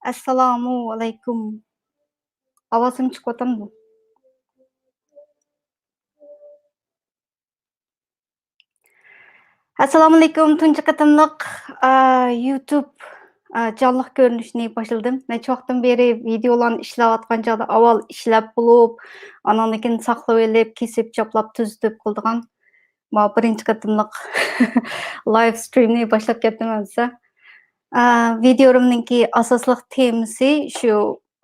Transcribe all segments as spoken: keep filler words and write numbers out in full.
ئەسسالامۇ ئەلەيكۇم. ئاۋازىم چىقىۋاتامدۇ؟ ئەسسالامۇئەلەيكۇم، تۇنجى قېتىملىق، ئا، يۇتۇب، ئا، جانلىق كۆرۈنۈشىنى باشلىدىم. نەچچە ۋاقىتتىن بېرى ۋىدېئولارنى ئىشلەۋاتقان چاغدا ئاۋۋال ئىشلەپ بولۇپ، ئاناندىن كېيىن ساقلىۋېلىپ، كېسىپ، چاپلاپ، تۈزىتىپ قىلىدىغان. ماۋۇ بىرىنچى قېتىملىق لايف سترىمنى باشلاپ كەتتىم ئەمىسە. ئا، ۋىدېئولىرىمنىڭكى ئاساسلىق تېمىسى شۇ،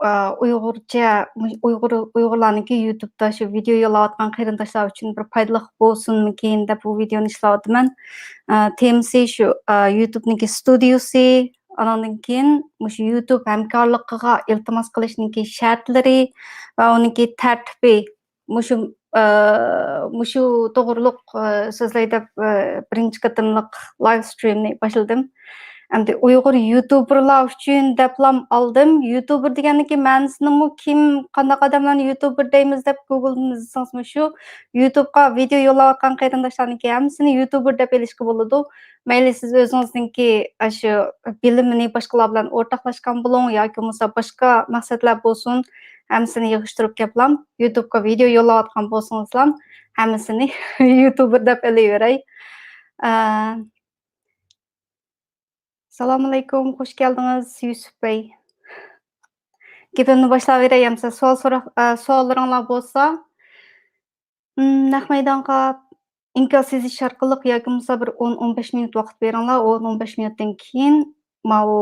ئا، ئۇيغۇرچە، ئۇيغۇر، ئۇيغۇرلارنىڭكى يۇتۇبتا شۇ ۋىدېئو يوللاۋاتقان قېرىنداشلار ئۈچۈن بىر پايدىلىق بولسۇنمىكىن دەپ بۇ ۋىدېئونى ئىشلەۋاتىمەن. ئا، تېمىسى شۇ، ئا، يۇتۇبنىڭكى ستۇدىيوسى، ئاناندىن كېيىن مۇشۇ يۇتۇب ھەمكارلىقىغا ئىلتىماس قىلىشنىڭكى شەرتلىرى ۋە ئۇنىڭكى تەرتىپى. مۇشۇ، ئا، مۇشۇ توغرۇلۇق، ئا، سۆزلەي دەپ، ئا، بىرىنچى قېتىملىق لايف سترىمنى باشلىدىم. ئەمدى ئۇيغۇر يۇتۇبېرلار ئۈچۈن دەپلام ئالدىم. يۇتۇبېر دېگەننىڭكى مەنىسىنىمۇ كىم، قانداق ئادەملەرنى يۇتۇبېر دەيمىز دەپ گۇگلدىن ئىزدىسىڭىزمۇ شۇ يۇتۇبقا ۋىدېئو يوللاۋاتقان قېرىنداشلارنىڭكى ھەممىسىنى يۇتۇبېر دەپ ئېلىشقا بولىدۇ. مەيلى سىز ئۆزىڭىزنىڭكى ئاشۇ بىلىمىنى باشقىلار بىلەن ئورتاقلاشقان بولۇڭ ياكى بولمىسا باشقا مەقسەتلەر بولسۇن، ھەممىسىنى يىغىشتۇرۇپ كەپلام يۇتۇبقا ۋىدېئو يوللاۋاتقان بولسىڭىزلام، ھەممىسىنى يۇتۇبېر دەپ ئېلىۋېرەي. ئە، سالام ئەلەيكۇم، خوش كەلدىڭىز يۈسۈپ بەي. گېپىمنى باشلاۋېرەي، ئەمسە سوئال سوراق، ئە، سوئاللىرىڭلار بولسا، ئىم، نەق مەيدانغا ئىنكاس يېزىش ئارقىلىق ياكى بولمىسا بىر ئون، ئون بەش مىنۇت ۋاقىت بېرىڭلار. ئون، ئون بەش مىنۇتتىن كېيىن ماۋۇ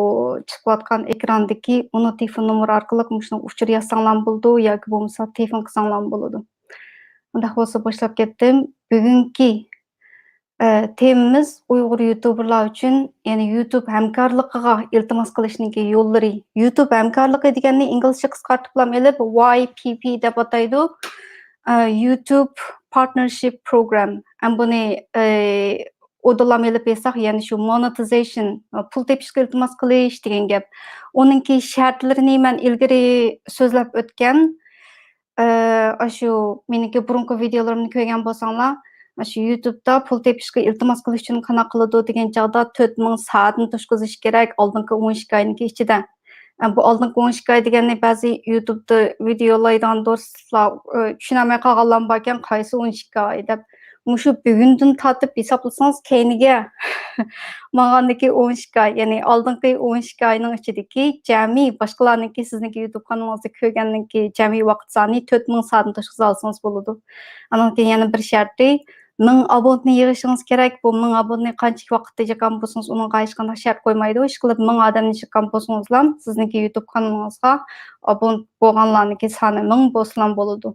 چىقىۋاتقان ئېكراندىكى ئۇنى تېلېفون نومۇرى ئارقىلىق مۇشۇنىڭ ئۇچۇر يازساڭلارمۇ بولىدۇ ياكى بولمىسا تېلېفون قىلساڭلارمۇ بولىدۇ. ئۇنداق بولسا باشلاپ كەتتىم. بۈگۈنكى، ئە، تېمىمىز ئۇيغۇر يۇتۇبېرلار ئۈچۈن، يەنى يۇتۇب ھەمكارلىقىغا ئىلتىماس قىلىشنىڭكى يوللىرى. يۇتۇب ھەمكارلىقى دېگەننى ئىنگلىزچە قىسقارتىپلام ئېلىپ ۋاي پى پى دەپ ئاتايدۇ. ئە، يۇتۇب پارتنېرشىپ پروگرام. ھەم بۇنى، ئە، ئۇدۇللام ئېلىپ ئېيتساق، يەنى شۇ مونېتىزېيشن، پۇل تېپىشقا ئىلتىماس قىلىش دېگەن گەپ. ئۇنىڭكى شەرتلىرىنى مەن ئىلگىرى سۆزلەپ ئۆتكەن. ئە، ئاشۇ مېنىڭكى بۇرۇنقى ۋىدېئولىرىمنى كۆرگەن بولساڭلار، ئاشۇ يۇتۇبتا پۇل تېپىشقا ئىلتىماس قىلىش ئۈچۈن قانداق قىلىدۇ دېگەن چاغدا تۆت مىڭ سائەتنى توشقۇزۇش كېرەك ئالدىنقى ئون ئىككى ئاينىڭكى ئىچىدە. ئە، بۇ ئالدىنقى ئون ئىككى ئاي دېگەننى بەزى يۇتۇبتا ۋىدېئو يوللايدىغان دوستلار، ئە، چۈشىنەلمەي قالغانلارمۇ باركەن، قايسى ئون ئىككى ئاي دەپ. مۇشۇ بۈگۈندىن تارتىپ ھېسابلىسىڭىز، كەينىگە ماڭغاندىكى ئون ئىككى ئاي، يەنى ئالدىنقى ئون ئىككى ئاينىڭ ئىچىدىكى جەمئىي باشقىلارنىڭكى سىزنىڭكى يۇتۇب قانىلىڭىزدا كۆرگەننىڭكى جەمئىي ۋاقىت سانى تۆت مىڭ سائەتنى توشقۇزالسىڭىز بولىدۇ. ئانىڭدىن كېيىن يەنە بىر شەرتى، مىڭ ئابونتنى يىغىشىڭىز كېرەك. بۇ مىڭ ئابونتنى قانچىلىك ۋاقىتتا يىغقان بولسىڭىز، ئۇنىڭغا ھېچقانداق شەرت قويمايدۇ. ئىشقىلىپ، مىڭ ئادەمنى يىغقان بولسىڭىزلا، سىزنىڭكى يۇتۇب قانىلىڭىزغا ئابونت بولغانلارنىڭكى سانى مىڭ بولسىلا بولىدۇ.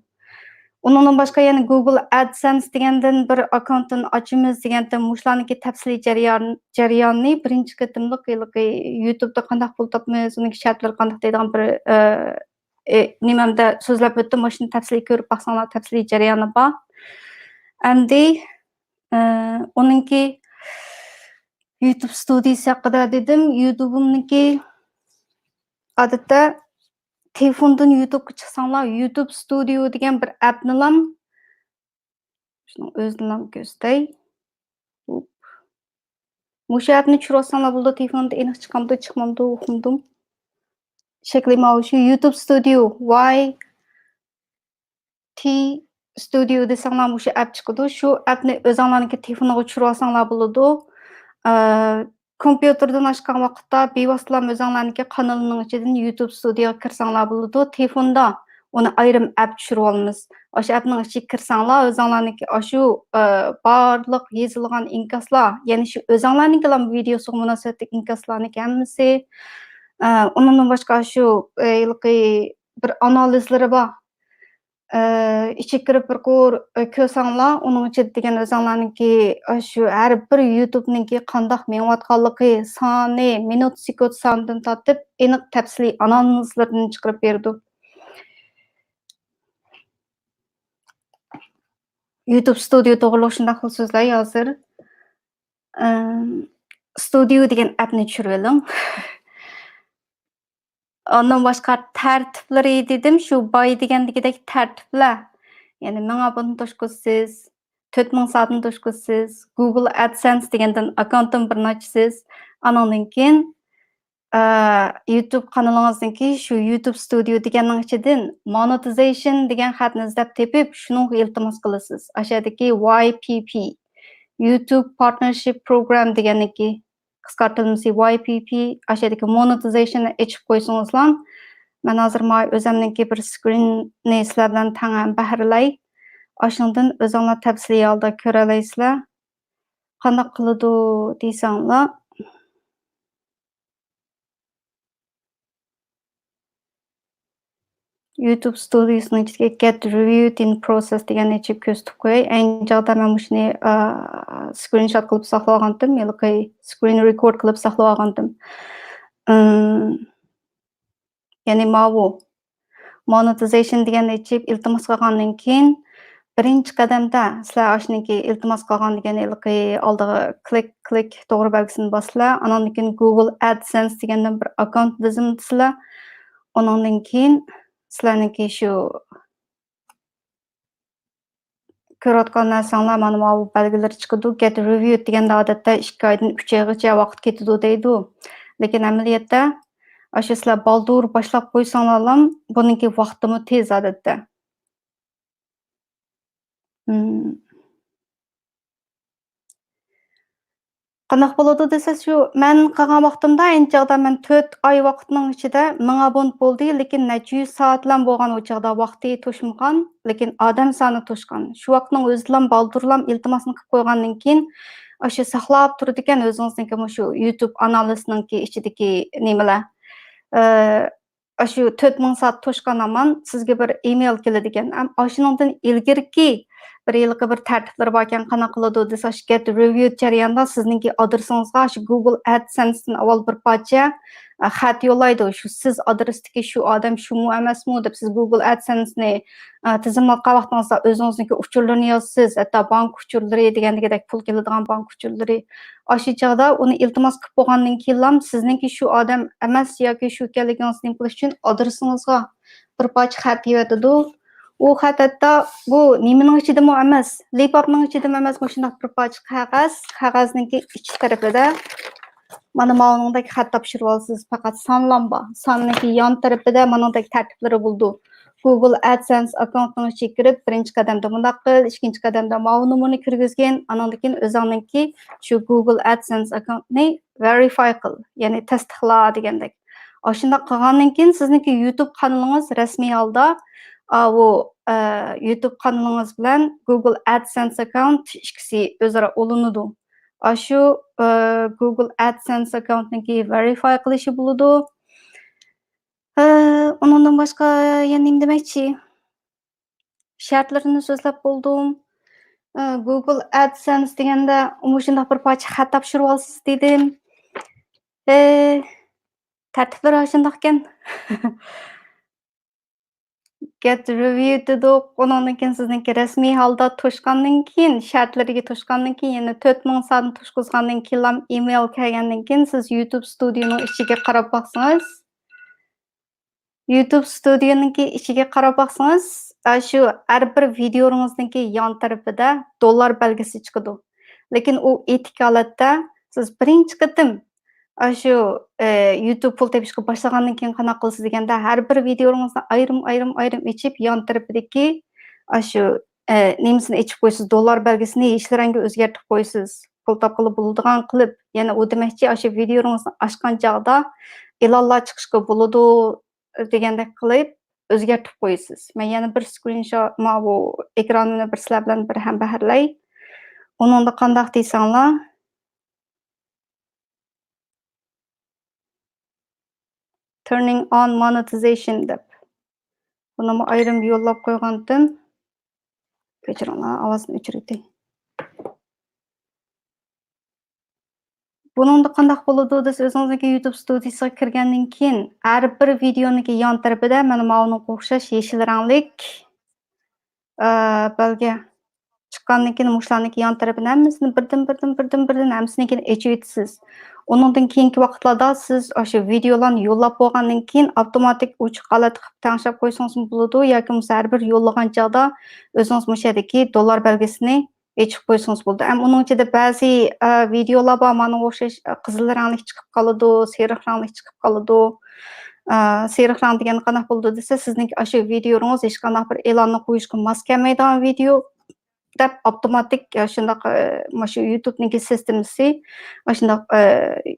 ئۇنىڭدىن باشقا يەنە گۇگل ئەدسەنس دېگەندىن بىر ئاككاونتتىن ئاچىمىز دېگەندىن مۇشۇلارنىڭكى تەپسىلىي جەريان-، جەريانىنى بىرىنچى قېتىملىق ھېلىقى يۇتۇبتا قانداق پۇل تاپىمىز، ئۇنىڭكى شەرتلىرى قانداق دەيدىغان بىر، ئە، ئە، نېمەمدە سۆزلەپ ئۆتتۈم. مۇشۇنى تەپسىلىي كۆرۈپ باقساڭلار، تەپسىلىي جەريانى بار. ئەمدى، ئە، ئۇنىڭكى يۇتۇب ستۇدىيىسى ھەققىدە دېدىم. يۇتۇبۇمنىڭكى ئادەتتە تېلېفوندىن يۇتۇبقا چىقساڭلار، يۇتۇب ستۇدىيو دېگەن بىر ئەپنىلام، شۇنىڭ ئۆزىنىلام كۆرسىتەي. ھوپ. مۇشۇ ئەپنى چۈشۈرۈۋالساڭلار بولىدۇ، تېلېفوندا ئېنىق چىقامدۇ، چىقمامدۇ، ئۇقمىدىم. شەكلى ماۋۇ شۇ يۇتۇب ستۇدىيو، ۋاي تى ستۇدىيو دېسەڭلار مۇشۇ ئەپ چىقىدۇ. شۇ ئەپنى ئۆزۈڭلارنىڭكى تېلېفونىغا چۈشۈرۈۋالساڭلار بولىدۇ. ئە، كومپيۇتېردىن ئاچقان ۋاقىتتا بىۋاسىتىلا ئۆزۈڭلارنىڭكى قانىلىنىڭ ئىچىدىن يۇتۇب ستۇدىيوغا كىرسەڭلار بولىدۇ. تېلېفوندا ئۇنى ئايرىم ئەپ چۈشۈرۈۋالىمىز. ئاشۇ ئەپنىڭ ئىچىگە كىرسەڭلار، ئۆزۈڭلارنىڭكى ئاشۇ، ئە، بارلىق يېزىلغان ئىنكاسلار، يەنى شۇ ئۆزۈڭلارنىڭكىلا ۋىدېئوسىغا مۇناسىۋەتلىك ئىنكاسلارنىڭكى ھەممىسى، ئە، ئۇنىڭدىن باشقا شۇ، ئە، ھېلىقى بىر ئانالىزلىرى بار. ئە، ئىچىگە كىرىپ بىر قۇر، ئە، كۆرسەڭلار، ئۇنىڭ ئىچىدە دېگەن ئۆزۈڭلارنىڭكى، ئە، شۇ ھەر بىر يۇتۇبنىڭكى قانداق مېڭىۋاتقانلىقى، سانى، مىنۇت، سېكۇنت سانىدىن تارتىپ ئېنىق تەپسىلىي ئانالىزلىرىنى چىقىرىپ بېرىدۇ. يۇتۇب ستۇدىيو توغرۇلۇق شۇنداق خىل سۆزلەي ھازىر. ئەم، ستۇدىيو دېگەن ئەپنى چۈشۈرۈۋېلىڭ. ئاندىن باشقا تەرتىپلىرى دېدىم، شۇ باي دېگەندىكىدەك تەرتىپلەر. يەنى مىڭ ئابوننى توشقۇزىسىز، تۆت مىڭ سائەتنى توشقۇزىسىز، گۇگل ئەدسەنس دېگەندىن ئاككاونتتىن بىرنى ئاچىسىز، ئانىڭدىن كېيىن، ئە، يۇتۇب قانىلىڭىزنىڭكى شۇ يۇتۇب ستۇدىيو دېگەننىڭ ئىچىدىن مونېتىزېيشن دېگەن خەتنى ئىزدەپ تېپىپ، شۇنىڭغا ئىلتىماس قىلىسىز. ئاشۇ يەردىكى ۋاي پى پى، يۇتۇب پارتنېرشىپ پروگرام دېگەننىڭكى قىسقارتىلمىسى ۋاي پى پى، ئاشۇ يەردىكى مونېتىزېيشننى ئېچىپ قويسىڭىزلا، مەن ھازىر مانا ئۆزۈمنىڭكى بىر سكرىننى سىلەر بىلەن تەڭ ھەم بەھرىلەي. ئاشۇنىڭدىن ئۆزۈڭلار تەپسىلىي ھالدا كۆرەلەيسىلەر. قانداق قىلىدۇ دېسەڭلار، يۇتۇب ستۇدىيىسىنىڭ ئىچىدىكى گەت رېۋىيۇد ئىن پروسېس دېگەننى ئېچىپ كۆرسىتىپ قوياي. ئەينى چاغدا مەن مۇشۇنى، ئا، سكرىنشوت قىلىپ ساقلىۋالغانتىم، ھېلىقى سكرىن رېكورد قىلىپ ساقلىۋالغانتىم. ئىم، يەنى ماۋۇ مونېتىزېيشن دېگەننى ئېچىپ ئىلتىماس قىلغاندىن كېيىن، بىرىنچى قەدەمدە سىلەر ئاشۇنىڭكى ئىلتىماس قىلغان دېگەن ھېلىقى ئالدىغا كلىك، كلىك توغرا بەلگىسىنى باسىسىلەر. ئانىڭدىن كېيىن گۇگل ئەدسەنس دېگەندىن بىر ئاككاونت لازىم دېسىلەر. ئۇنىڭدىن كېيىن سىلەرنىڭكى شۇ كۆرۈۋاتقان نەرسەڭلار مانا ماۋۇ بەلگىلىرى چىقىدۇ. گەت رېۋىيۇد دېگەندە ئادەتتە ئىككى ئايدىن ئۈچ ئايغىچە ۋاقىت كېتىدۇ دەيدۇ. لېكىن ئەمەلىيەتتە ئاشۇ سىلەر بالدۇر باشلاپ قويساڭلارلام، بۇنىڭكى ۋاقتىمۇ تېز ئادەتتە. مم. قانداق بولىدۇ دېسە، شۇ مەن قىلغان ۋاقتىمدا، ئەينى چاغدا مەن تۆت ئاي ۋاقىتنىڭ ئىچىدە مىڭ ئابونت بولدى، لېكىن نەچچە يۈز سائەتلەم بولغان ئۇ چاغدا، ۋاقتى توشمىغان، لېكىن ئادەم سانى توشقان. شۇ ۋاقىتنىڭ ئۆزىدىلام بالدۇرلام ئىلتىماسنى قىلىپ قويغاندىن كېيىن، ئاشۇ ساقلاپ تۇرىدىكەن ئۆزىڭىزنىڭكى مۇشۇ يۇتۇب ئانالىزنىڭكى ئىچىدىكى نېمىلەر. ئە، ئاشۇ تۆت مىڭ سائەت توشقان ھامان سىزگە بىر ئىمېيل كېلىدىكەن. ئەم، ئاشۇنىڭدىن ئىلگىرىكى بىر ھېلىقى بىر تەرتىپلىرى باركەن، قانداق قىلىدۇ دېسە، ئاشۇ گەت رېۋىيۇد جەريانىدا سىزنىڭكى ئادرېسىڭىزغا ئاشۇ گۇگل ئەدسەنستىن ئاۋۋال بىر پارچە، ئە، خەت يوللايدۇ. شۇ سىز ئادرېستىكى شۇ ئادەم شۇمۇ ئەمەسمۇ دەپ سىز گۇگل ئەدسەنسنى، ئە، تىزىملاتقان ۋاقتىڭىزدا ئۆزىڭىزنىڭكى ئۇچۇرلىرىنى يازىسىز، ھەتتا بانكا ئۇچۇرلىرى دېگەندىكىدەك پۇل كېلىدىغان بانكا ئۇچۇرلىرى. ئاشۇ چاغدا ئۇنى ئىلتىماس قىلىپ بولغاندىن كېيىنلام سىزنىڭكى شۇ ئادەم ئەمەس ياكى شۇ ئىكەنلىكىڭىزنى نېمە قىلىش ئۈچۈن ئادرېسىڭىزغا بىر پارچە خەت يېۋەتىدۇ. ئۇ خەت ھەتتا بۇ نېمىنىڭ ئىچىدىمۇ ئەمەس، لىپاپنىڭ ئىچىدىمۇ ئەمەس، مۇشۇنداق بىر پارچە قەغەز، قەغەزنىڭكى ئىچ تەرىپىدە مانا ماۋۇنىڭدەك خەت تاپشۇرۇۋالىسىز. پەقەت سانلام بار. ساننىڭكى يان تەرىپىدە مانىڭدەك تەرتىپلىرى بولىدۇ. گۇگل ئەدسەنس ئاككاونتنىڭ ئىچىگە كىرىپ، بىرىنچى قەدەمدە مۇنداق قىل، ئىككىنچى قەدەمدە ماۋۇ نومۇرنى كىرگۈزگىن، ئانىڭدىن كېيىن ئۆزۈڭنىڭكى شۇ گۇگل ئەدسەنس ئاككاونتنى ۋېرىفاي قىل، يەنى تەستىقلا دېگەندەك. ئاشۇنداق قىلغاندىن كېيىن سىزنىڭكى يۇتۇب قانىلىڭىز رەسمىي ھالدا، ئاۋۇ، ئە، يۇتۇب قانىلىڭىز بىلەن گۇگل ئەدسەنس ئاككاونت ئىككىسى ئۆزئارا ئۇلىنىدۇ. ئاشۇ، ئە، گۇگل ئەدسەنس ئاككاونتنىڭكى ۋېرىفاي قىلىشى بولىدۇ. ئە، ئۇنىڭدىن باشقا يەنە نېمە دېمەكچى؟ شەرتلىرىنى سۆزلەپ بولدۇم. ئە، گۇگل ئەدسەنس دېگەندە مۇشۇنداق بىر پارچە خەت تاپشۇرۇۋالسىز دېدىم. ئە، تەرتىپلىرى ئاشۇنداقكەن. گەت رېۋىيۇد دېدۇق. ئۇنىڭدىن كېيىن سىزنىڭكى رەسمىي ھالدا توشقاندىن كېيىن، شەرتلىرىگە توشقاندىن كېيىن، يەنە تۆت مىڭ سانى توشقۇزغاندىن كېيىنلا ئىمېيل كەلگەندىن كېيىن سىز يۇتۇب ستۇدىيونىڭ ئىچىگە قاراپ باقسىڭىز، يۇتۇب ستۇدىيونىڭكى ئىچىگە قاراپ باقسىڭىز، ئاشۇ ھەر بىر ۋىدىيولىرىڭىزنىڭكى يان تەرىپىدە دوللار بەلگىسى چىقىدۇ. لېكىن ئۇ ئېتىك ھالەتتە سىز بىرىنچى قېتىم ئاشۇ، ئە، يۇتۇب پۇل تېپىشقا باشلىغاندىن كېيىن قانداق قىلىسىز دېگەندە، ھەر بىر ۋىدىيولىرىڭىزنى ئايرىم، ئايرىم، ئايرىم ئېچىپ، يان تەرىپىدىكى ئاشۇ، ئە، نېمىسىنى ئېچىپ قويىسىز، دوللار بەلگىسىنى يېشىل رەڭگە ئۆزگەرتىپ قويىسىز. پۇل تاپقىلى بولىدىغان قىلىپ، يەنە ئۇ دېمەكچى، ئاشۇ ۋىدىيولىرىڭىزنى ئاچقان چاغدا ئېلانلار چىقىشقا بولىدۇ دېگەندەك قىلىپ ئۆزگەرتىپ قويىسىز. مەن يەنە بىر سكرىنشوت، ماۋۇ ئېكراننى بىر سىلەر بىلەن بىر ھەمبەھىرلەي. ئۇنىڭدا قانداق دېسەڭلار، Turning on monetization دەپ. بۇنىمۇ ئايرىم يوللاپ قويغانتىم. كەچۈرۈڭلار، ئاۋازنى ئۆچۈرۈۋېتەي. بۇنىڭدا قانداق بولىدۇ دېسە، ئۆزىڭىزنىڭكى يۇتۇب ستۇدىيىسىغا كىرگەندىن كېيىن، ھەر بىر ۋىدىيونىڭكى يان تەرىپىدە مانا ماۋۇنىڭغا ئوخشاش يېشىل رەڭلىك، ئە، بەلگە چىققاندىن كېيىن، مۇشۇلارنىڭكى يان تەرىپىنى ھەممىسىنى بىردىن، بىردىن، بىردىن، بىردىن ھەممىسىنىڭكىنى ئېچىۋېتىسىز. ئۇنىڭدىن كېيىنكى ۋاقىتلاردا سىز ئاشۇ ۋىدىيولارنى يوللاپ بولغاندىن كېيىن، ئاپتوماتىك ئوچۇق ھالەتتە قىلىپ تەڭشەپ قويسىڭىزمۇ بولىدۇ، ياكى بولمىسا ھەر بىر يوللىغان چاغدا ئۆزىڭىز مۇشۇ يەردىكى دوللار بەلگىسىنى ئېچىپ قويسىڭىز بولىدۇ. ھەم ئۇنىڭ ئىچىدە بەزى، ئە، ۋىدېئولار بار، ماڭا ئوخشاش، ئە، قىزىل رەڭلىك چىقىپ قالىدۇ، سېرىق رەڭلىك چىقىپ قالىدۇ. ئە، سېرىق رەڭ دېگەن قانداق بولىدۇ دېسە، سىزنىڭكى ئاشۇ ۋىدېئوڭىز ھېچقانداق بىر ئېلاننى قويۇشقا ماس كەلمەيدىغان ۋىدېئو دەپ ئاپتوماتىك، ئە، شۇنداق، ئە، مانا شۇ يۇتۇبنىڭكى سىستېمىسى ئاشۇنداق، ئە،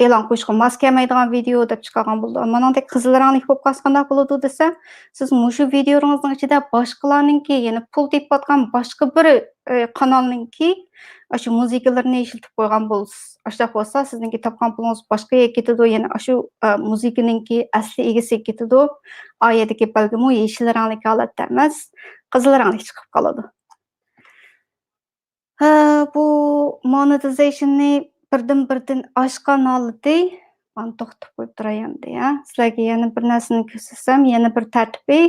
ئېلان قويۇشقا ماس كەلمەيدىغان ۋىدېئو دەپ چىقارغان بولىدۇ. مانىڭدەك قىزىل رەڭلىك بولۇپ قالسا قانداق بولىدۇ دېسە، سىز مۇشۇ ۋىدېئوڭىزنىڭ ئىچىدە باشقىلارنىڭكى، يەنى پۇل تېپىۋاتقان باشقا بىر، ئى، قانالنىڭكى ئاشۇ مۇزىكىلىرىنى ئىشلىتىپ قويغان بولسا، ئاشۇنداق بولسا سىزنىڭكى تاپقان پۇلىڭىز باشقا يەرگە كېتىدۇ، يەنى ئاشۇ، ئە، مۇزىكىنىڭكى ئەسلى ئىگىسىگە كېتىدۇ. ئا يەردىكى بەلگىمۇ يېشىل رەڭلىك ھالەتتە ئەمەس، قىزىل رەڭلىك چىقىپ قالىدۇ. ھە، بۇ مونېتىزېيشننى بىردىن-بىردىن ئاشقان ھالىتى، مانا توختىتىپ قويۇپ تۇراي ئەمدى، ھە. سىلەرگە يەنە بىر نەرسىنى كۆرسەتسەم، يەنە بىر تەرتىپى.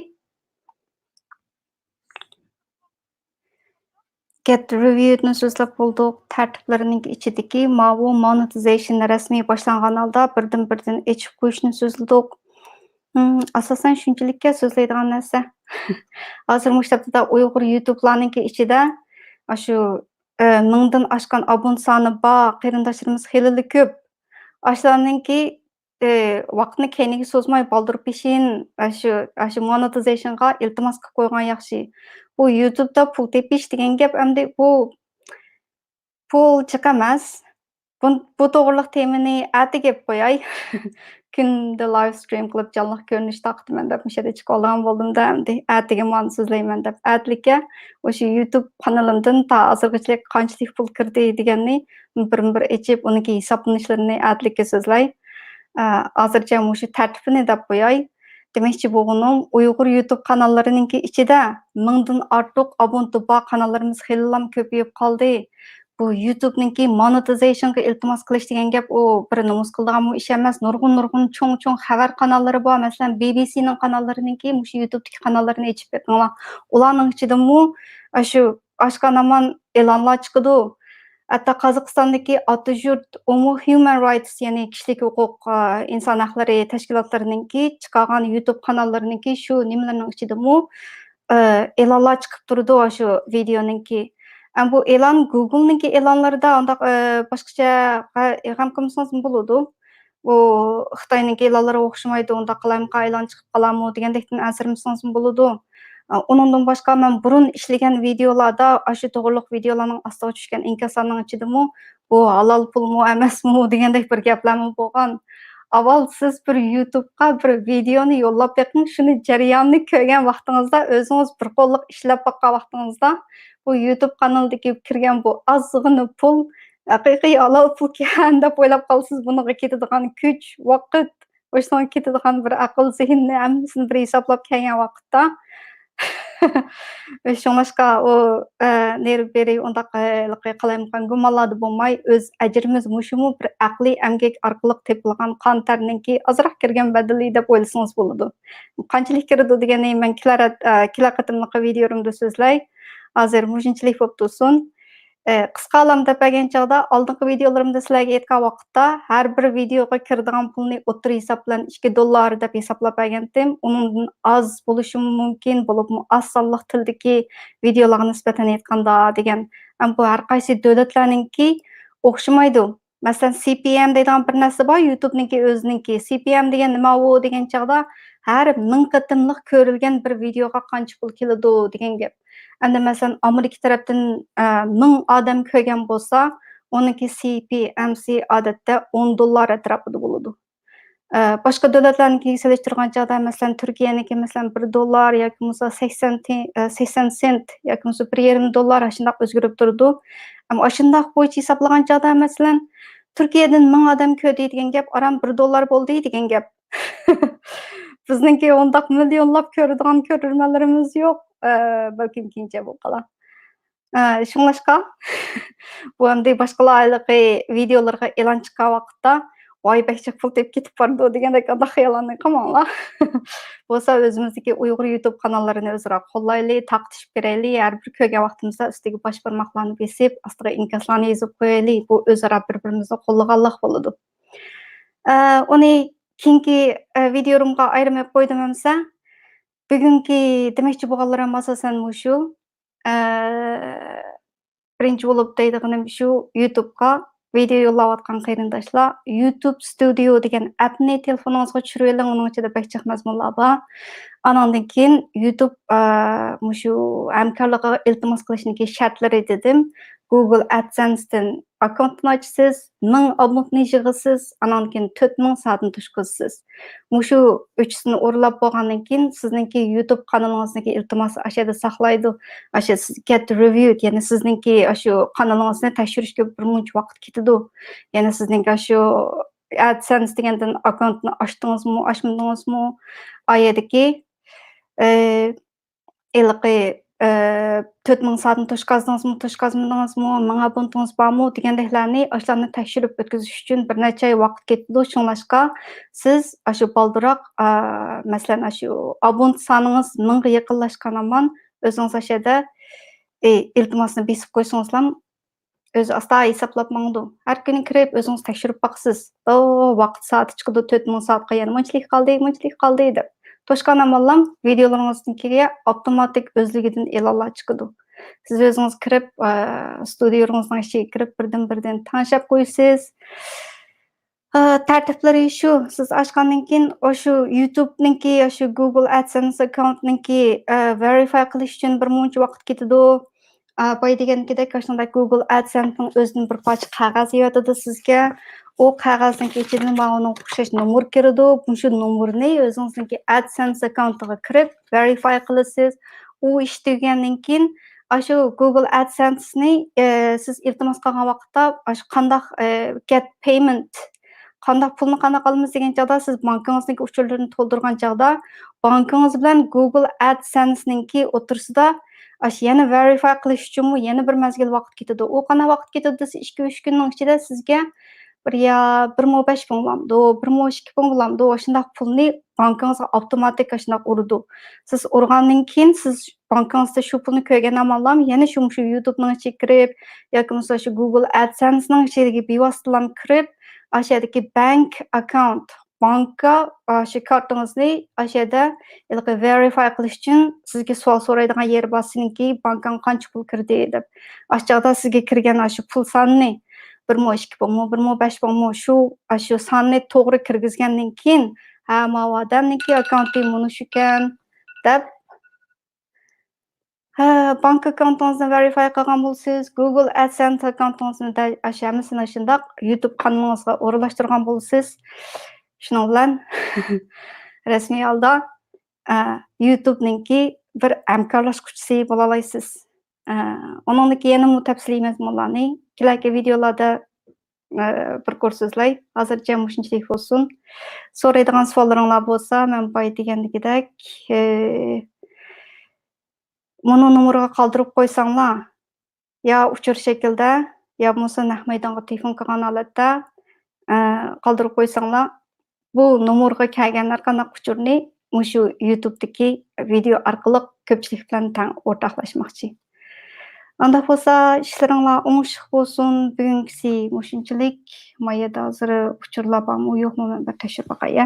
Get Reviewedنى سۆزلەپ بولدۇق. تەرتىپلىرىنىڭ ئىچىدىكى ماۋۇ مونېتىزېيشن رەسمىي باشلانغان ھالدا بىردىن-بىردىن ئېچىپ قويۇشنى سۆزلىدۇق. ھىم، ئاساسەن شۇنچىلىككە سۆزلەيدىغان نەرسە. ھازىر مۇشۇ ھەپتىدە ئۇيغۇر يۇتۇبلارنىڭكى ئىچىدە ئاشۇ، ئە، مىڭدىن ئاشقان ئابۇنت سانى بار قېرىنداشلىرىمىز خېلىلا كۆپ. ئاشۇلارنىڭكى، ئە، ۋاقىتنى كەينىگە سوزماي بالدۇر پېشىن ئاشۇ، ئاشۇ مونېتىزېيشنغا ئىلتىماس قىلىپ قويغان ياخشى. بۇ يۇتۇبتا پۇل تېپىش دېگەن گەپ ئەمدى بۇ پۇل جىق ئەمەس. بۇ، بۇ توغرىلىق تېمىنى ئەتىگە ئېلىپ قوياي. كۈندە لايف سترىم قىلىپ جانلىق كۆرۈنۈش تارقىتىمەن دەپ مۇشۇ يەردە چىقىۋالىدىغان بولدۇم-دە ئەمدى. ئەتىگە مانا سۆزلەيمەن دەپ. ئەتىلىككە مۇشۇ يۇتۇب قانىلىمدىن تا ھازىرغىچىلىك قانچىلىك پۇل كىردى دېگەننى بىرمۇ بىر ئېچىپ، ئۇنىڭكى ھېسابلىنىشلىرىنى ئەتىلىككە سۆزلەي. ئە، ھازىرچە مۇشۇ تەرتىپىنى دەپ قوياي. دېمەكچى بولغىنىم، ئۇيغۇر يۇتۇب قاناللىرىنىڭكى ئىچىدە مىڭدىن ئارتۇق ئابونتى بار قاناللىرىمىز خېلىلا كۆپىيىپ قالدى. بۇ يۇتۇبنىڭكى مونېتىزېيشنغا ئىلتىماس قىلىش دېگەن گەپ، ئۇ بىر نومۇس قىلىدىغانمۇ ئىش ئەمەس. نۇرغۇن، نۇرغۇن چوڭ، چوڭ خەۋەر قاناللىرى بار. مەسىلەن، بى بى سىنىڭ قاناللىرىنىڭكى مۇشۇ يۇتۇبتىكى قاناللىرىنى ئېچىپ بېقىڭلار. ئۇلارنىڭ ئىچىدىمۇ ئاشۇ ئاشكارىلامان ئېلانلار چىقىدۇ. ھەتتا قازاقىستاندىكى ئاتىجۇرت ئومۇ ھيۇمەن رايتس، يەنى كىشىلىك ھوقۇق، ئا، ئىنسان ھەقلىرى تەشكىلاتلىرىنىڭكى چىقارغان يۇتۇب قاناللىرىنىڭكى شۇ نېمىلىرىنىڭ ئىچىدىمۇ، ئە، ئېلانلار چىقىپ تۇرىدۇ شۇ ۋىدېئونىڭكى. ئەم، بۇ ئېلان گۇگلنىڭكى ئېلانلىرىدا ئانداق، ئە، باشقىچە غە-، غەم قىلمىسىڭىزمۇ بولىدۇ. ئۇ خىتاينىڭكى ئېلانلىرىغا ئوخشىمايدۇ، ئۇنداق قالايمىقان ئېلان چىقىپ قالارمۇ دېگەندەكتىن ئەنسىرىمىسىڭىزمۇ بولىدۇ. ئۇنىڭدىن باشقا مەن بۇرۇن ئىشلىگەن ۋىدېئولاردا ئاشۇ توغرىلىق ۋىدېئولارنىڭ ئاستىغا چۈشكەن ئىنكاسلارنىڭ ئىچىدىمۇ بۇ ھالال پۇلمۇ ئەمەسمۇ دېگەندەك بىر گەپلەرمۇ بولغان. ئاۋۋال سىز بىر يۇتۇبقا بىر ۋىدېئونى يوللاپ بېقىڭ، شۇنى جەريانىنى كۆرگەن ۋاقتىڭىزدا، ئۆزىڭىز بىر قوللۇق ئىشلەپ باققان ۋاقتىڭىزدا، بۇ يۇتۇب قانىلىدىكى كىرگەن بۇ ئازغىنە پۇل ھەقىقىي ھالال پۇلكەن دەپ ئويلاپ قالىسىز. بۇنىڭغا كېتىدىغان كۈچ، ۋاقىت، مۇشۇنىڭغا كېتىدىغان بىر ئەقىل، زېھىننى ھەممىسىنى بىر ھېسابلاپ كەلگەن ۋاقىتتا، شۇڭلاشقا ئۇ، ئە، نېرى بېرى ئۇنداق، ھېلىقى قالايمىقان گۇمانلاردا بولماي، ئۆز ئەجرىمىز مۇشۇمۇ بىر ئەقلىي ئەمگەك ئارقىلىق تېپىلغان قان تەرنىڭكى ئازراق كىرگەن بەدىلى دەپ ئويلىسىڭىز بولىدۇ. قانچىلىك كىرىدۇ دېگەننى مەن كېلەر، ئە، كېلەر قېتىملىقى ۋىدېئولىرىمدا سۆزلەي. ھازىر مۇشۇنچىلىك بولۇپ تۇرسۇن. ئە، قىسقا ئالام دەپ بەرگەن چاغدا، ئالدىنقى ۋىدېئولىرىمدا سىلەرگە ئېيتقان ۋاقىتتا، ھەر بىر ۋىدېئوغا كىرىدىغان پۇلنى ئوتتۇرا ھېساب بىلەن ئىككى دوللار دەپ ھېسابلاپ بەرگەنتىم. ئۇنىڭدىن ئاز بولۇشىمۇ مۇمكىن، بولۇپمۇ ئاز سانلىق تىلدىكى ۋىدېئولارغا نىسبەتەن ئېيتقاندا دېگەن. ئەمما بۇ ھەر قايسى دۆلەتلەرنىڭكى ئوخشىمايدۇ. مەسىلەن، سى پى ئېم دەيدىغان بىر نەرسە بار، يۇتۇبنىڭكى ئۆزىنىڭكى. سى پى ئېم دېگەن نېمە ئۇ دېگەن چاغدا، ھەر مىڭ قېتىملىق كۆرۈلگەن بىر ۋىدېئوغا قانچە پۇل كېلىدۇ دېگەن گەپ. ئەمدى مەسىلەن، ئامېرىكا تەرەپتىن، ئە، مىڭ ئادەم كۆرگەن بولسا، ئۇنىڭكى سى پى ئېم سى ئادەتتە ئون دوللار ئەتراپىدا بولىدۇ. ئە، باشقا دۆلەتلەرنىڭكىگە سېلىشتۇرغان چاغدا، مەسىلەن، تۈركىيەنىڭكى، مەسىلەن، بىر دوللار ياكى بولمىسا سەكسەن تى-، ئە، سەكسەن سېنت ياكى بولمىسا بىر يېرىم دوللار ئاشۇنداق ئۆزگىرىپ تۇرىدۇ. ئەمما ئاشۇنداق بويىچە ھېسابلىغان چاغدا، مەسىلەن، تۈركىيەدىن مىڭ ئادەم كۆردى دېگەن گەپ ئاران بىر دوللار بولدى دېگەن گەپ. بىزنىڭكى ئۇنداق مىليونلاپ كۆرىدىغان كۆرۈرمەنلىرىمىز يوق. ئە، بەلكىم كېيىنچە بولۇپ قالار. ئە، شۇڭلاشقا، بۇ ئەمدى باشقىلار ھېلىقى ۋىدېئولىرىغا ئېلان چىققان ۋاقىتتا، ۋاي، بەك جىق پۇل تېپىپ كېتىپ بارىدۇ دېگەندەك ئانداق خىياللارنى قىلماڭلار. بولسا ئۆزىمىزدىكى ئۇيغۇر يۇتۇب قاناللىرىنى ئۆزئارا قوللايلى، تارقىتىشىپ بېرەيلى، ھەر بىر كۆرگەن ۋاقتىمىزدا ئۈستىگە باش بارماقلارنى بېسىپ، ئاستىغا ئىنكاسلارنى يېزىپ قويايلى. بۇ ئۆزئارا بىر-بىرىمىزنى قوللىغانلىق بولىدۇ. ئە، ئۇنى كېيىنكى، ئە، ۋىدېئولىرىمغا ئايرىم ئېلىپ قويدۇم ئەمىسە. بۈگۈنكى دېمەكچى بولغانلىرىم ئاساسەن مۇشۇ. ئە، بىرىنچى بولۇپ دەيدىغىنىم شۇ، يۇتۇبقا ۋىدېئو يوللاۋاتقان قېرىنداشلار، يۇتۇب ستۇدىيو دېگەن ئەپنى تېلېفونىڭىزغا چۈشۈرۈۋېلىڭ، ئۇنىڭ ئىچىدە بەك جىق مەزمۇنلار بار. ئاناندىن كېيىن يۇتۇب، ئا، مۇشۇ ھەمكارلىقىغا ئىلتىماس قىلىشنىڭكى شەرتلىرى دېدىم. گۇگل ئەدسەنستىن ئاككاونتنى ئاچىسىز، مىڭ ئابونتنى يىغىسىز، ئاناندىن كېيىن تۆت مىڭ سائەتنى توشقۇزىسىز. مۇشۇ ئۈچىسىنى ئورۇنلاپ بولغاندىن كېيىن، سىزنىڭكى يۇتۇب قانىلىڭىزنىڭكى ئىلتىماسى ئاشۇ يەردە ساقلايدۇ. ئاشۇ سىز گەت رېۋىيۇ، يەنى سىزنىڭكى ئاشۇ قانىلىڭىزنى تەكشۈرۈشكە بىر مۇنچە ۋاقىت كېتىدۇ. يەنى سىزنىڭكى ئاشۇ ئەدسەنس دېگەندىن ئاككاونتنى ئاچتىڭىزمۇ، ئاچمىدىڭىزمۇ؟ ئا يەردىكى، ئى، ھېلىقى، ئى، تۆت مىڭ سائەتنى توشقازدىڭىزمۇ، توشقازمىدىڭىزمۇ، مىڭ ئابونتىڭىز بارمۇ دېگەندەكلەرنى، ئاشۇلارنى تەكشۈرۈپ ئۆتكۈزۈش ئۈچۈن بىر نەچچە ئاي ۋاقىت كېتىدۇ. شۇڭلاشقا سىز ئاشۇ بالدۇراق، ئا، مەسىلەن، ئاشۇ ئابونت سانىڭىز مىڭغا يېقىنلاشقان ھامان ئۆزىڭىز ئاشۇ يەردە، ئى، ئىلتىماسنى بېسىپ قويسىڭىزلا، ئۆزى ئاستا ھېسابلاپ ماڭىدۇ. ھەر كۈنى كىرىپ ئۆزىڭىز تەكشۈرۈپ باقىسىز. ئو، ۋاقىت سائىتى چىقىدۇ، تۆت مىڭ سائەتقا يەنە مۇنچىلىك قالدى، مۇنچىلىك قالدى دەپ. توشقان ئاماللام ۋىدېئولىرىڭىزنىڭكىگە ئاپتوماتىك ئۆزلۈكىدىن ئېلانلار چىقىدۇ. سىز ئۆزىڭىز كىرىپ، ئە، ستۇدىيوڭىزنىڭ ئىچىگە كىرىپ بىردىن-بىردىن تەڭشەپ قويىسىز. ئە، تەرتىپلىرى شۇ، سىز ئاچقاندىن كېيىن ئاشۇ يۇتۇبنىڭكى، ئاشۇ گۇگل ئەدسەنس ئاككاونتنىڭكى، ئە، ۋېرىفاي قىلىش ئۈچۈن بىر مۇنچە ۋاقىت كېتىدۇ. ئا، بايا دېگەندىكىدەك، ئاشۇنداق گۇگل ئەدسەنسنىڭ ئۆزىدىن بىر پارچە قەغەز يېۋەتىدۇ سىزگە. ئۇ قەغەزنىڭكى ئىچىدىن مانا ئۇنىڭغا ئوخشاش نومۇر كىرىدۇ. مۇشۇ نومۇرنى ئۆزىڭىزنىڭكى ئەدسەنس ئاككاونتىغا كىرىپ ۋېرىفاي قىلىسىز. ئۇ ئىش تۈگىگەندىن كېيىن، ئاشۇ گۇگل ئەدسەنسنى، ئە، سىز ئىلتىماس قىلغان ۋاقىتتا، ئاشۇ قانداق، ئە، گەت پەيمېنت، قانداق پۇلنى قانداق ئالىمىز دېگەن چاغدا، سىز بانكىڭىزنىڭكى ئۇچۇرلىرىنى تولدۇرغان چاغدا، بانكىڭىز بىلەن گۇگل ئەدسەنسنىڭكى ئوتتۇرىسىدا ئاشۇ يەنە ۋېرىفاي قىلىش ئۈچۈنمۇ يەنە بىر مەزگىل ۋاقىت كېتىدۇ. ئۇ قانداق ۋاقىت كېتىدۇ دېسە، ئىككى، ئۈچ كۈننىڭ ئىچىدە سىزگە بىر يا بىر مو بەش مىڭ بولامدۇ، بىر مو ئىككى مىڭ بولامدۇ، ئاشۇنداق پۇلنى بانكىڭىزغا ئاپتوماتىك ئاشۇنداق ئۇرىدۇ. سىز ئۇرغاندىن كېيىن، سىز بانكىڭىزدا شۇ پۇلنى كۆرگەن ئاماللام يەنە شۇ، شۇ يۇتۇبنىڭ ئىچىگە كىرىپ ياكى بولمىسا شۇ گۇگل ئەدسەنسنىڭ ئىچىدىكى بىۋاسىتىلام كىرىپ، ئاشۇ يەردىكى بانك ئاككاونت، بانكا، ئاشۇ كارتىڭىزنى ئاشۇ يەردە ھېلىقى ۋېرىفاي قىلىش ئۈچۈن سىزگە سوئال سورايدىغان يېرى بار، سېنىڭكى بانكاڭغا قانچە پۇل كىردى دەپ. ئاشۇ چاغدا سىزگە كىرگەن ئاشۇ پۇل سانىنى، بىر مو ئىككى مو، بىر مو بەش مو، شۇ، ئاشۇ ساننى توغرا كىرگۈزگەندىن كېيىن، ھە، ماۋۇ ئادەمنىڭكى ئاككاونتى مۇنۇ شۇكەن دەپ، ھە، بانك ئاككاونتىڭىزنى ۋېرىفاي قىلغان بولىسىز، گۇگل ئەدسەنس ئاككاونتىڭىزنى دە-، ئاشۇ ھەممىسىنى شۇنداق يۇتۇب قانىلىڭىزغا ئورۇنلاشتۇرغان بولىسىز. شۇنىڭ بىلەن رەسمىي ھالدا، ئە، يۇتۇبنىڭكى بىر ھەمكارلاشقۇچىسى بولالايسىز. ئە، ئۇنىڭدىكى يەنىمۇ تەپسىلىي مەزمۇنلارنى كېلەركى ۋىدېئولاردا ئە، بىر قۇر سۆزلەي. ھازىرچە مۇشۇنچىلىك بولسۇن. سورايدىغان سوئاللىرىڭلار بولسا، مەن بايا دېگەندىكىدەك، ئە، مۇنۇ نومۇرغا قالدۇرۇپ قويساڭلار، يا ئۇچۇر شەكلىدە، يا بولمىسا نەق مەيدانغا تېلېفون قىلغان ھالەتتە، ئە، قالدۇرۇپ قويساڭلار، بۇ نومۇرغا كەلگەن ھەر قانداق ئۇچۇرنى مۇشۇ يۇتۇبتىكى ۋىدېئو ئارقىلىق كۆپچىلىك بىلەن تەڭ ئورتاقلاشماقچى. ئانداق بولسا، ئىشلىرىڭلار ئوڭۇشلۇق بولسۇن. بۈگۈنكىسى مۇشۇنچىلىك. مايەدە ھازىر ئۇچۇرلار بارمۇ، يوقمۇ، مەن بىر تەكشۈرۈپ باقاي، يا.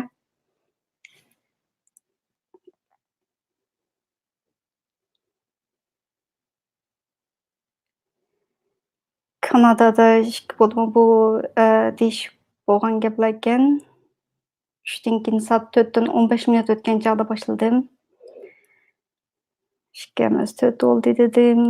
كانادادا ئىككى بولدىمۇ بۇ، ئە، دېيىشىپ بولغان گەپلەركەن. چۈشتىن كېيىن سائەت تۆتتىن ئون بەش مىنۇت ئۆتكەن چاغدا باشلىدىم. ئىككى ئەمەس، تۆت بولدى دېدىم.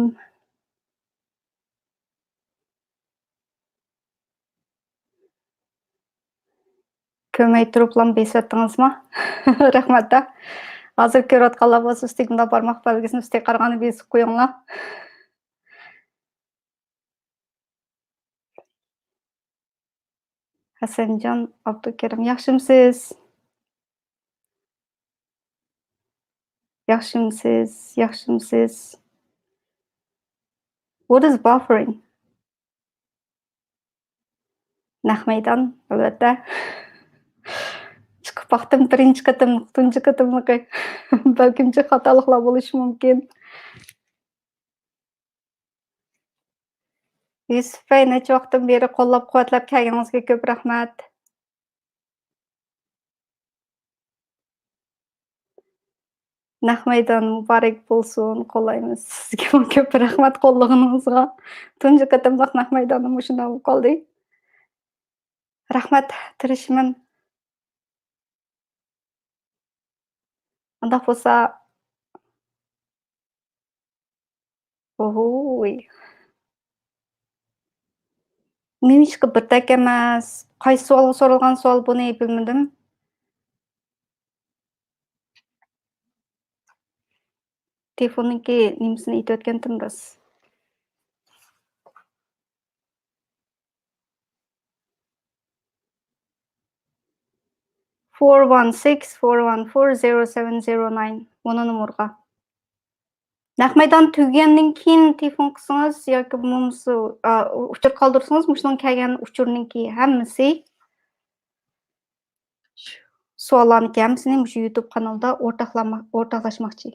كۆرمەي تۇرۇپلا بېسىۋەتتىڭىزما؟ رەھمەت. ھازىر كۆرۈۋاتقانلار بولسا، ئۈستىگە مۇنداق بارماق بەلگىسىنى ئۈستىگە قارىغاننى بېسىپ قويۇڭلار. ھەسەنجان ئابدۇكېرىم، ياخشىمسىز؟ ياخشىمسىز؟ ياخشىمسىز؟ What is buffering? نەق مەيدان، ئەلۋەتتە. چىقىپ باقتىم، بىرىنچى قېتىم، تۇنجى قېتىملىقى. بەلكىم جىق خاتالىقلار بولۇشى مۇمكىن. يۈسۈپ بەي، نەچچە ۋاقىتتىن بېرى قوللاپ-قۇۋۋەتلەپ كەلگىنىڭىزگە كۆپ رەھمەت. نەق مەيدان مۇبارەك بولسۇن، قوللايمىز سىزگىمۇ. كۆپ رەھمەت قوللىغىنىڭىزغا. تۇنجى قېتىملىق نەق مەيداندا مۇشۇنداق بولۇپ قالدى. رەھمەت، تىرىشىمەن. ئۇنداق بولسا، ئوھوي. نېمىشقا بىردەك ئەمەس؟ قايسى سوئالغا سورالغان سوئال بۇنى بىلمىدىم. تېلېفوننىڭكى نېمىسىنى ئېيتىۋەتكەنتىم راست. Four one six four one four zero seven zero nine، مانا نومۇرغا. نەق مەيدان تۈگىگەندىن كېيىن تېلېفون قىلسىڭىز ياكى بولمىسا، ئا، ئۇچۇر قالدۇرسىڭىز، مۇشۇنىڭ كەلگەن ئۇچۇرنىڭكى ھەممىسى، سوئاللارنىڭكى ھەممىسىنى مۇشۇ يۇتۇب قانىلىدا ئورتاقلانما-، ئورتاقلاشماقچى.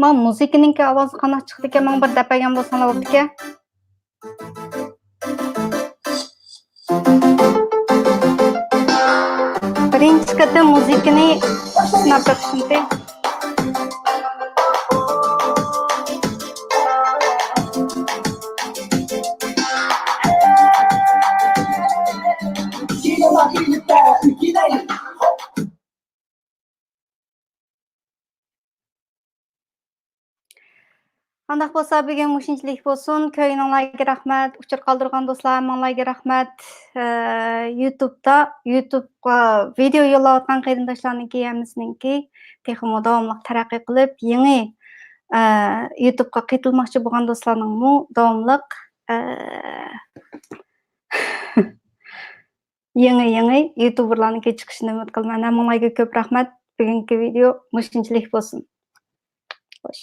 مانا مۇزىكىنىڭكى ئاۋازى قانداق چىقىدىكەن، ماڭا بىر دەپ بەرگەن بولساڭلار بوپتىكەن. بىرىنچى قېتىم مۇزىكىنى سىناپ بېقىشنى. قانداق بولسا، بۈگۈن مۇشۇنچىلىك بولسۇن. كۆرگىنىڭلارغا رەھمەت. ئۇچۇر قالدۇرغان دوستلار، ھەممىڭلارغا رەھمەت. ئە، يۇتۇبتا، يۇتۇبقا ۋىدېئو يوللاۋاتقان قېرىنداشلارنىڭكى ھەممىسىنىڭكى تېخىمۇ داۋاملىق تەرەققىي قىلىپ، يېڭى، ئە، يۇتۇبقا قېتىلماقچى بولغان دوستلارنىڭمۇ داۋاملىق، ئە، يېڭى، يېڭى يۇتۇبېرلارنىڭكى چىقىشىنى ئۈمىد قىلىمەن. ھەممىڭلارغا كۆپ رەھمەت. بۈگۈنكى ۋىدېئو مۇشۇنچىلىك بولسۇن. خوش.